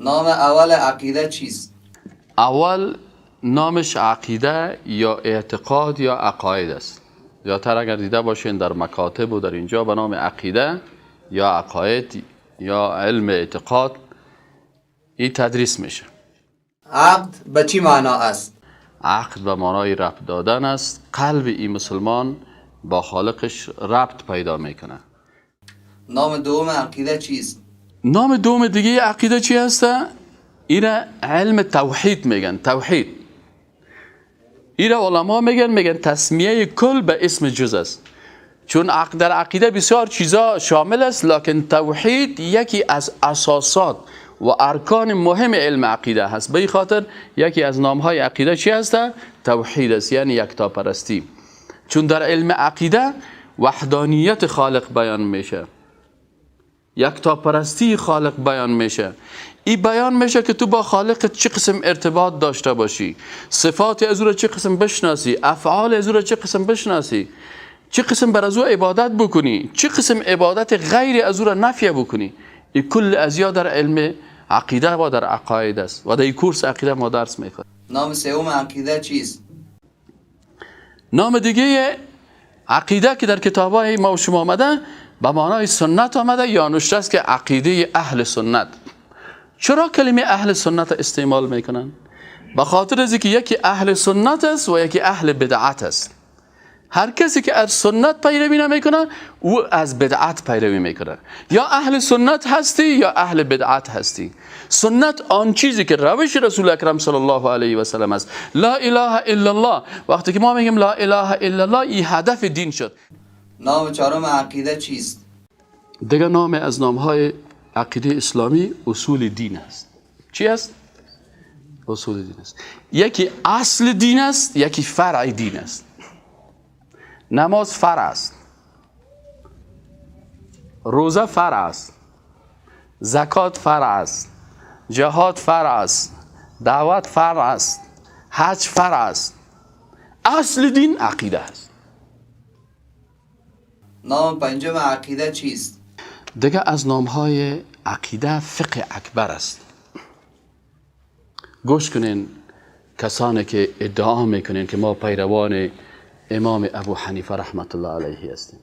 نام اول عقیده چیست؟ اول نامش عقیده یا اعتقاد یا عقاید است. زیادتر اگر دیده باشین در مکاتب و در اینجا به نام عقیده یا عقاید یا علم اعتقاد این تدریس میشه. عقد به چی معنا است؟ عقد به معنای ربط دادن است. قلب این مسلمان با خالقش ربط پیدا میکنه. نام دوم عقیده چیست؟ نام دوم دیگه عقیده چی هست؟ ایره علم توحید میگن. توحید ایره علما میگن تسمیه کل به اسم جز است، چون در عقیده بسیار چیزا شامل است، لکن توحید یکی از اساسات و ارکان مهم علم عقیده هست. به این خاطر یکی از نامهای عقیده چی هست؟ توحید است، یعنی یکتاپرستی. چون در علم عقیده وحدانیت خالق بیان میشه، یکتاپرستی خالق بیان میشه. این بیان میشه که تو با خالق چه قسم ارتباط داشته باشی، صفات از او را چه قسم بشناسی، افعال از او را چه قسم بشناسی، چه قسم بر از او عبادت بکنی، چه قسم عبادت غیر از او را نفی بکنی. این کل ازیا در علم عقیده و در عقاید است و در این کورس عقیده ما درس میخواد. نام سوم عقیده چیست؟ نام دیگه عقیده که در کتاب‌های ما و شما آمده به معنای سنت آمده یا نوشته است که عقیده اهل سنت. چرا کلمه اهل سنت استعمال میکنن؟ به خاطر از اینکه یکی اهل سنت است و یکی اهل بدعت است. هر کسی که از سنت پیروی نمیکنه او از بدعت پیروی میکنه. یا اهل سنت هستی یا اهل بدعت هستی. سنت آن چیزی که روش رسول اکرم صلی الله علیه و سلم است. لا اله الا الله. وقتی که ما میگیم لا اله الا الله، این هدف دین شد. نام چهارم عقیده چیست؟ دیگه نام از نامهای عقیده اسلامی اصول دین است. چی است؟ اصول دین است. یکی اصل دین است، یکی فرع دین است. نماز فرع است، روزه فرع است، زکات فرع است، جهاد فرع است، دعوت فرع است، حج فرع است. اصل دین عقیده است. نام پنجم عقیده چیست؟ دیگه از نامهای عقیده فقه اکبر است. گوش کنین کسانی که ادعا میکنین که ما پیروان امام ابو حنیفه رحمت الله علیه هستیم.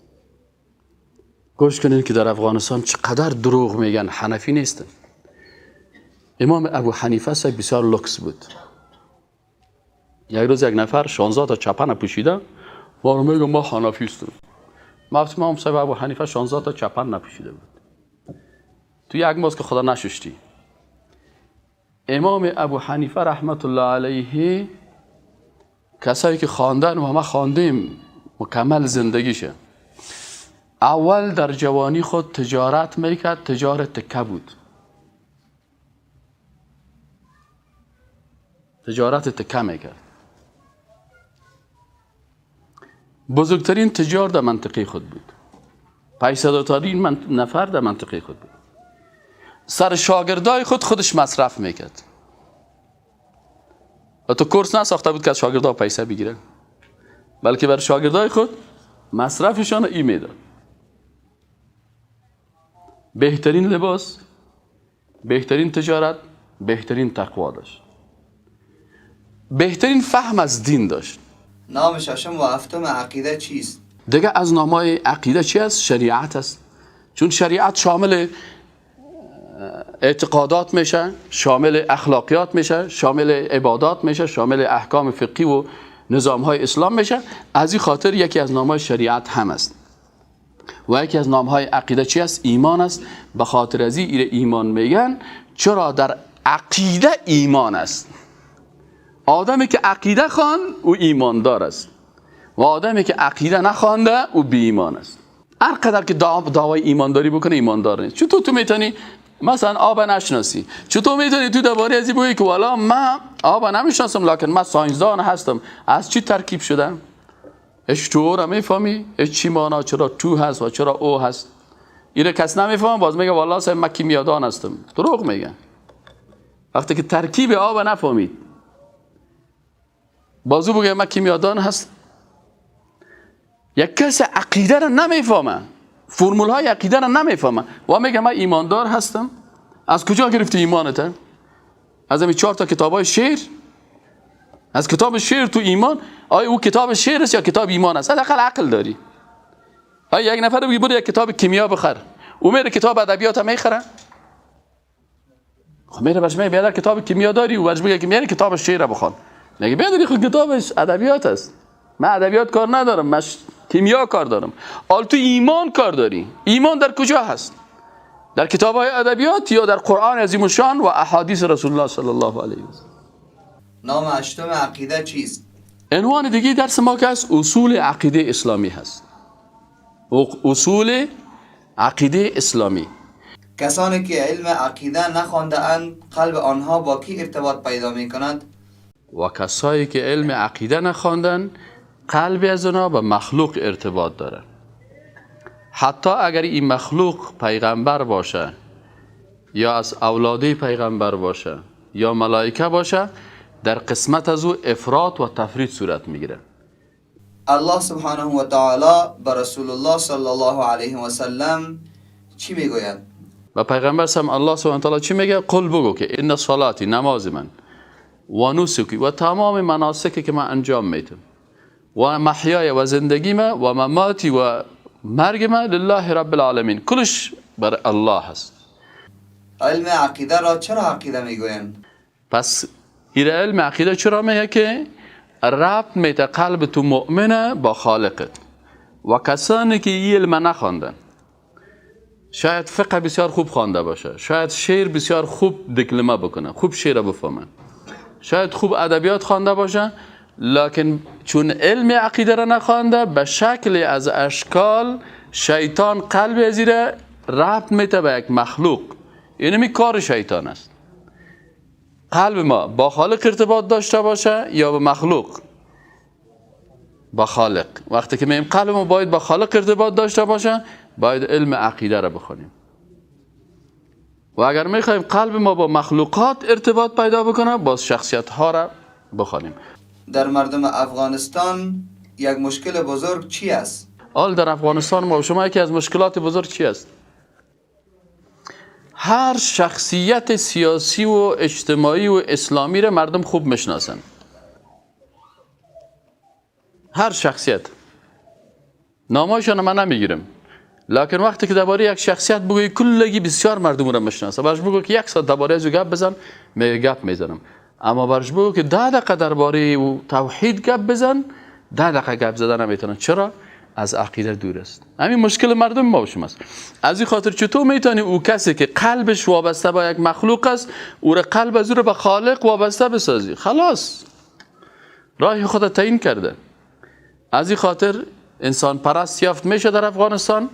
گوش کنین که در افغانستان چقدر دروغ میگن، حنفی نیستن. امام ابو حنیفه صاحب بسیار لکس بود. یک روز یک نفر 16 تا چپن پوشیده ما رو میگه ما حنفی هستیم. ما گفتیم امام صاحب ابو حنیفه 16 تا چپن نپوشیده بود. تو یک ماست که خدا نششتی. امام ابو حنیفه رحمت الله علیه کسایی که خواندن و ما خواندیم مکمل زندگیشه. اول در جوانی خود تجارت میکرد، تجارت تکه بود. تجارت تکه میکرد. بزرگترین تجار در منطقه خود بود. پیسه‌دارترین نفر در منطقه خود بود. سر شاگردای خود خودش مصرف میکرد. و تو کورس نساخته بود که از شاگردها پیسه بگیره، بلکه بر شاگردای خود مصرفشان ای میداد. بهترین لباس، بهترین تجارت، بهترین تقوا داشت، بهترین فهم از دین داشت. نام ششم و هفتم عقیده چیست؟ دیگه از نامای عقیده چی است؟ شریعت است. چون شریعت شامل اعتقادات میشه، شامل اخلاقیات میشه، شامل عبادات میشه، شامل احکام فقهی و نظامهای اسلام میشه. از این خاطر یکی از نامهای شریعت هم است. و یکی از نامهای عقیده چی است؟ ایمان است. به خاطر از این ایمان میگن. چرا در عقیده ایمان است؟ آدمی که عقیده خوان او ایماندار است و آدمی که عقیده نخوانده او بی ایمان است. هر قدر که دعوای ایمانداری بکنه ایماندار نیست. چطور تو میتونی مثلا آب نشناسی؟ چطور میتونی تو درباره از این بگی که والا من آب نمیشناسم لکن من ساینسدان هستم؟ از چی ترکیب شدم؟ اش تو را میفهمی؟ اش چی معنا؟ چرا تو هست و چرا او هست؟ اینو کس نمیفهمه، باز میگه والا صاحب من کیمیادان هستم. دروغ میگه. وقتی که ترکیب آب نفهمید بازو بگه من کیمیادان هست. یک کس عقیده را نمیفهمه، فرمول های عقیده را نمیفهمه و میگه من ایماندار هستم، از کجا گرفتی ایمانت؟ از همین 4 تا کتابای شعر؟ از کتاب شعر تو ایمان؟ آیا او کتاب شعر است یا کتاب ایمان است؟ حداقل عقل داری. آیا یک نفر بگی برو یک کتاب کیمیا بخر، او میره کتاب ادبیات هم میخره؟ خب میره برش میگه بیادر کتاب کیمیا داری، او برش میگه که میره کتاب شعر بخوان. میگه بیادر خود کتابش ادبیات است، من ادبیات کار ندارم، من کیمیا کار دارم. حال تو ایمان کار داری. ایمان در کجا هست؟ در کتاب های ادبیات یا در قرآن عظیم الشان و احادیث رسول الله صلی الله علیه و سلم؟ نام هشتم عقیده چیست؟ عنوان دیگه درس ما که هست اصول عقیده اسلامی هست. اصول عقیده اسلامی. کسانی که علم عقیده نخوانده اند قلب آنها با کی ارتباط پیدا می کند؟ و کسایی که علم عقیده نخواندن قلب از آنها با مخلوق ارتباط داره. حتی اگر این مخلوق پیغمبر باشه یا از اولاده پیغمبر باشه یا ملائکه باشه، در قسمت از او افراط و تفرید صورت میگیره. الله سبحانه و تعالی به رسول الله صلی الله علیه و سلم چی میگوید؟ و پیغمبر سم الله سبحانه و تعالی چی میگه؟ قل بگو که ان صلاتی، نماز من، و نسکی و تمام مناسکی که من انجام میدم، و محیای و زندگی من، و مماتی و مرگ من، لله رب العالمین، کلش بر الله هست. علم عقیده را چرا عقیده میگویند؟ پس این علم عقیده چرا میگه که ربط میده قلب تو مؤمنه با خالقت. و کسانی که این علم نخواندن، شاید فقه بسیار خوب خوانده باشه، شاید شعر بسیار خوب دکلمه بکنه، خوب شعر بفهمه، شاید خوب ادبیات خوانده باشه، لکن چون علم عقیده را نخوانده، به شکل از اشکال شیطان قلب از را ربط میده به یک مخلوق. اینمی کار شیطان است. قلب ما با خالق ارتباط داشته باشه یا با مخلوق؟ با خالق. وقتی که میگیم قلب ما باید با خالق ارتباط داشته باشه، باید علم عقیده را بخونیم. و اگر میخوایم قلب ما با مخلوقات ارتباط پیدا بکنه، باز شخصیت ها را بخوانیم. در مردم افغانستان یک مشکل بزرگ چی است؟ حال در افغانستان ما شما یکی از مشکلات بزرگ چی است؟ هر شخصیت سیاسی و اجتماعی و اسلامی را مردم خوب میشناسن. هر شخصیت، نامایشان من نمیگیرم، لکن وقتی که درباره یک شخصیت بگویی کلگی بسیار مردم را میشناسه. برش بگو که 1 ساعت درباره از او گپ بزن، میگه گپ میزنم. اما برش بگو که 10 دقیقه درباره او توحید گپ بزن، 10 دقیقه گپ زدن نمیتونن. چرا؟ از عقیده دور است. همین مشکل مردم ما شما است. از این خاطر چطور میتونی او کسی که قلبش وابسته با یک مخلوق است، او را قلب از او را به خالق وابسته بسازی؟ خلاص راه خود تعیین کرده. از این خاطر انسان پرست یافت میشه در افغانستان،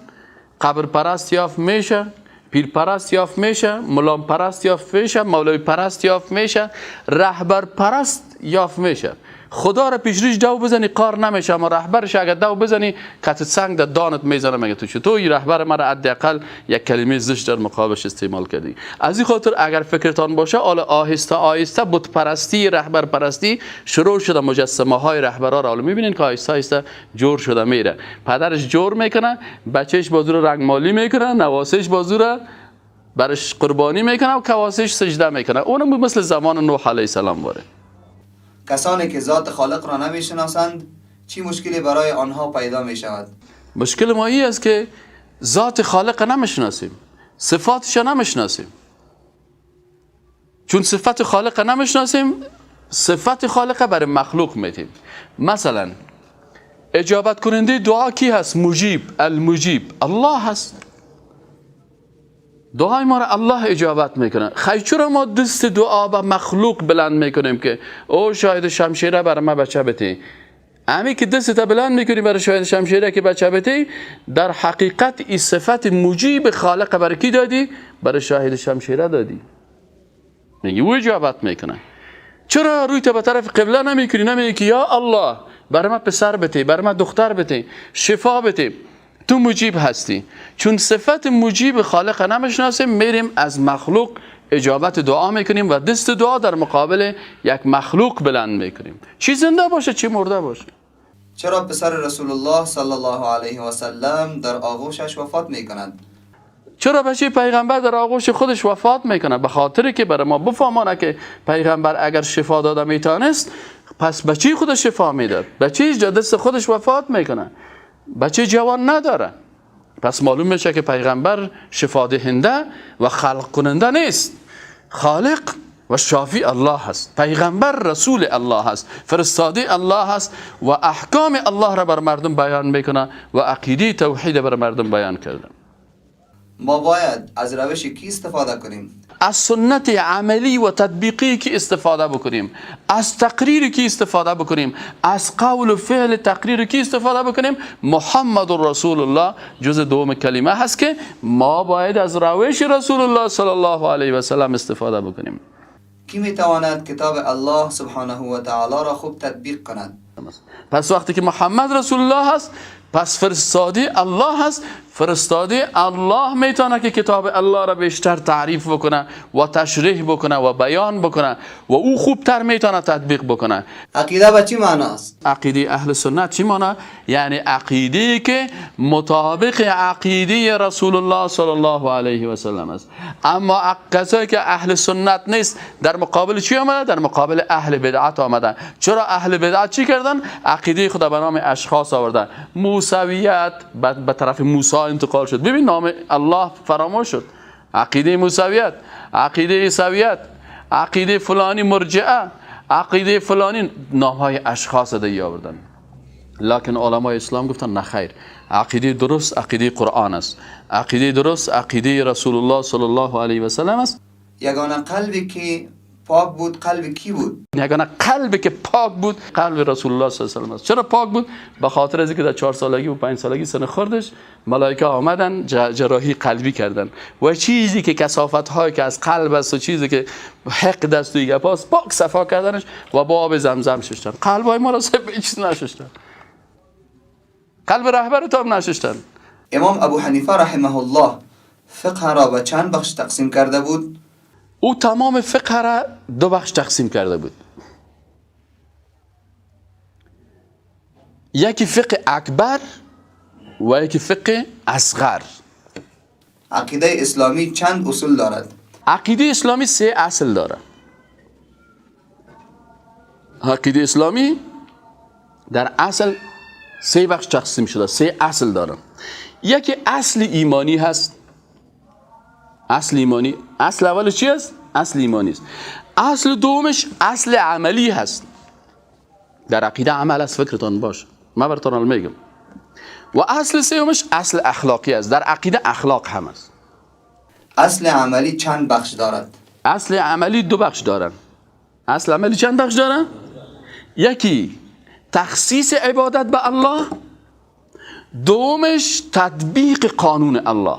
قبر پرست یافت میشه، پیر پرست یافت میشه، ملام پرست یافت میشه، مولوی پرست یافت میشه، رهبر پرست یافت میشه. خدا را پیش ریش دو بزنی کار نمیشه، اما رهبرش اگر دو بزنی کت سنگ در دانت میزنه، میگه تو چطور این رهبر مرا حداقل یک کلمه زشت در مقابلش استعمال کردی. از این خاطر اگر فکرتان باشه، حالا آهسته آهسته بت پرستی، رهبر پرستی شروع شده. مجسمه های رهبرا را حالا میبینین که آهسته آهسته جور شده میره. پدرش جور میکنه، بچهش بازو رو رنگ مالی میکنه، نواسش بازو رو برش قربانی میکنه و کواسش سجده میکنه. اونم مثل زمان نوح علیه السلام باره. کسانی که ذات خالق را نمیشناسند چی مشکلی برای آنها پیدا می شود؟ مشکل ما این است که ذات خالق نمیشناسیم، صفاتش نمیشناسیم. چون صفت خالق نمیشناسیم، صفت خالق برای مخلوق میتیم. مثلا اجابت کننده دعا کی هست؟ مجیب، المجیب الله هست. دعای ما را الله اجابت میکنه. خیلی چرا ما دست دعا به مخلوق بلند میکنیم که او شاید شمشیره برای ما بچه بتی؟ امی که دست تا بلند میکنی برای شاید شمشیره که بچه بتی، در حقیقت این صفت مجیب خالق برای کی دادی؟ برای شاهد شمشیره دادی. میگی او اجابت میکنه. چرا روی تا به طرف قبله نمیکنی؟ نمیگی که یا الله برای ما پسر بتی، برای ما دختر بتی، شفا بتی، تو مجیب هستی. چون صفت مجیب خالق نمیشناسیم، میریم از مخلوق اجابت دعا میکنیم و دست دعا در مقابل یک مخلوق بلند میکنیم، چی زنده باشه چی مرده باشه. چرا پسر رسول الله صلی الله علیه و سلم در آغوشش وفات میکند؟ چرا بچه پیغمبر در آغوش خودش وفات میکنه؟ به خاطر که برای ما بفهمانه که پیغمبر اگر شفا داده میتونست، پس بچه خودش شفا میداد. بچه دست خودش وفات میکنه، بچه جوان نداره. پس معلوم میشه که پیغمبر شفا دهنده و خلق کننده نیست. خالق و شافی الله هست، پیغمبر رسول الله هست، فرستاده الله هست و احکام الله را بر مردم بیان میکنه و عقیده توحید بر مردم بیان کرده. ما باید از روش کی استفاده کنیم؟ از سنت عملی و تطبیقی کی استفاده بکنیم، از تقریر کی استفاده بکنیم، از قول و فعل تقریر کی استفاده بکنیم. محمد رسول الله جز دوم کلمه هست که ما باید از روش رسول الله صلی الله علیه و سلم استفاده بکنیم. کی میتواند کتاب الله سبحانه و تعالی را خوب تطبیق کند؟ پس وقتی که محمد رسول الله هست، پس فرستاده الله هست. فرستاده الله میتونه که کتاب الله را بیشتر تعریف بکنه و تشریح بکنه و بیان بکنه و او خوبتر میتونه تطبیق بکنه. عقیده به چی معنی است؟ عقیده اهل سنت چی معنی؟ یعنی عقیده که مطابق عقیده رسول الله صلی الله علیه و سلم است. اما کسایی که اهل سنت نیست در مقابل چی آمده؟ در مقابل اهل بدعت آمده. چرا اهل بدعت چی کردن؟ عقیده خود به نام اشخاص آوردن. موسویت به طرف موسی انتقال شد. ببین نام الله فراموش شد. عقیده موسویت، عقیده عیسویت، عقیده فلانی مرجئه، عقیده فلانی، نامهای اشخاص دیگه آوردن. لکن علمای اسلام گفتن نه خیر، عقیده درست عقیده قرآن است، عقیده درست عقیده رسول الله صلی الله علیه و سلم است. یگانه قلبی که پاک بود قلب کی بود؟ یگانه قلبی که پاک بود قلب رسول الله صلی الله علیه و سلم است. چرا پاک بود؟ به خاطر از اینکه در 4 سالگی و 5 سالگی سن خوردش ملائکه آمدن جراحی قلبی کردن و چیزی که کثافت هایی که از قلب است و چیزی که حقد است و گپاس پاک صفا کردنش و با آب زمزم شستن. قلب های ما را چیز نشستن، قلب رهبر تو هم نشستن. امام ابو حنیفه رحمه الله فقه را به چند بخش تقسیم کرده بود؟ او تمام فقه را 2 بخش تقسیم کرده بود. یکی فقه اکبر و یکی فقه اصغر. عقیده اسلامی چند اصول دارد؟ عقیده اسلامی 3 اصل دارد. عقیده اسلامی در اصل 3 بخش تقسیم شده، 3 اصل داره. یکی اصل ایمانی هست. اصل ایمانی، اصل اول چی است؟ اصل ایمانی است. اصل دومش اصل عملی هست. در عقیده عمل است، فکرتان باشه، من براتون میگم. و اصل سومش اصل اخلاقی است. در عقیده اخلاق هم است. اصل عملی چند بخش دارد؟ اصل عملی 2 بخش دارد. اصل عملی چند بخش دارد؟ یکی تخصیص عبادت به الله، دومش تطبیق قانون الله.